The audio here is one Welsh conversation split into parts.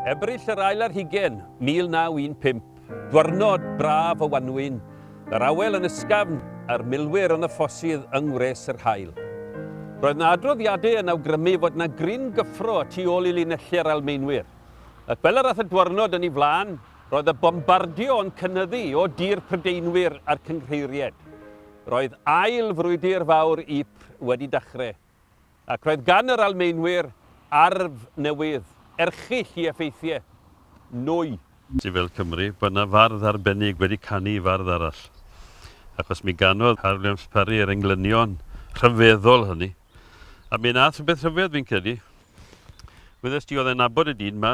Ebrill yr ail ar hugen, 1915, dwyrnod braf o wanwyn, yr awel yn ysgafn a'r milwyr yn y ffosydd yng ngwres yr haul. Roedd 'na adroddiadau yn awgrymu fod 'na gryn gyffro y tu ôl i linelli'r Almaenwyr. Ac fel yr ath y dwyrnod yn ei flaen, roedd y bombardio yn cynyddu o dir Prydeinwyr a'r Cynghreiried. Roedd ail frwydr fawr Ypres wedi dachrau. Ac roedd gan yr Almaenwyr arf newydd, erchyll i effeithiau, nwy. Ti fel Cymry, bod 'na fardd arbennig wedi canu i fardd arall. Achos mi ganodd Harry Williams Parry yr englynion rhyfeddol hynny. A mi nath rhywbeth rhyfedd fi'n credu. Wyddes ti, oedd e'n nabod y dyn 'ma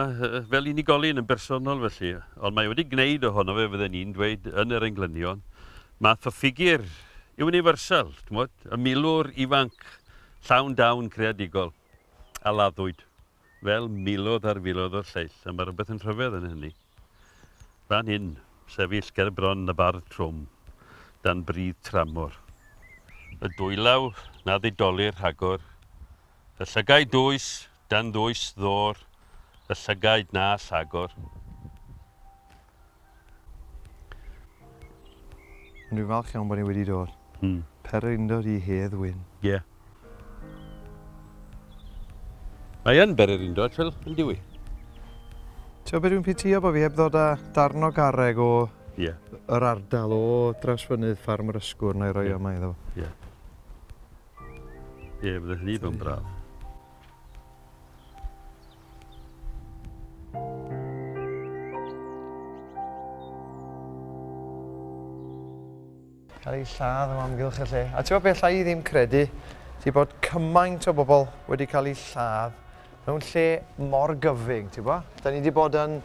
fel unigolyn yn bersonol felly, ond mae wedi gwneud ohono fe, fydden i'n dweud, yn yr englynion, math o ffigur universal, t'mod, y milwr ifanc llawn dawn creadigol a laddwyd fel miloedd ar filoedd o'r lleill, a mae rhywbeth yn rhyfedd yn hynny. Fan hyn, sefyll ger bron y bardd trwm, dan bridd tramor. Y dwylaw na ddidolir rhagor, y llygaid dwys dan ddwys ddôr, y llygaid na llagor. Ond dwi'n falch iawn bod ni wedi dod. Mm. Pererindod i Hedd Wyn. Ie. Yeah. Mae yn bererindod, Phil, yn diwy. Ti'n gwybod beth dwi'n pitio bod fi heb ddod â darn o garreg o yeah. yr ardal o Drawsfynydd Ffarm yr Ysgwrn a'i roi yeah. yma iddo fo. Ie. Yeah. Ie, yeah, bydde hynny bod yn braf. Cael eu lladd o amgylch y lle. A ti'n gwybod beth alla i ddim credu, ydy bod cymaint o bobl wedi cael eu lladd mewn lle mor gyfyng, ti'n gwybod? Da ni wedi bod yn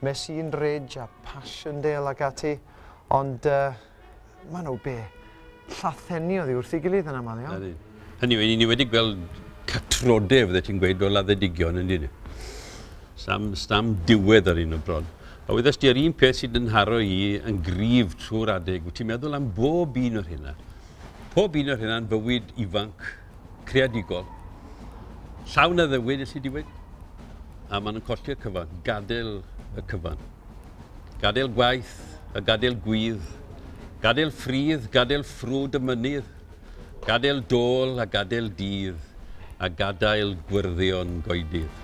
Messine Ridge a Passchendaele ac ati, ond uh, Maen nhw be? Llathenni oddi wrth ei gilydd yn aml iawn. Ydyn. Hynny yw, ni wedi gweld catrode, fydde ti'n gweud, o laddedigion, yn dyn. Stam, stam diwedd ar un o bron. A wyddes di, yr un peth sydd yn nharo i yn gryf trwy'r adeg, wyt ti'n meddwl am bob un o'r hynna. Pob un o'r hynna'n fywyd ifanc, creadigol. Llawn addewid, elli di weud. A maen nhw'n colli'r cyfan, gadael y cyfan. Gadael gwaith a gadael gwydd, gadael ffridd, gadael ffrwd y mynydd, gadael dôl a gadael dydd, a gadael gwyrddion goedydd.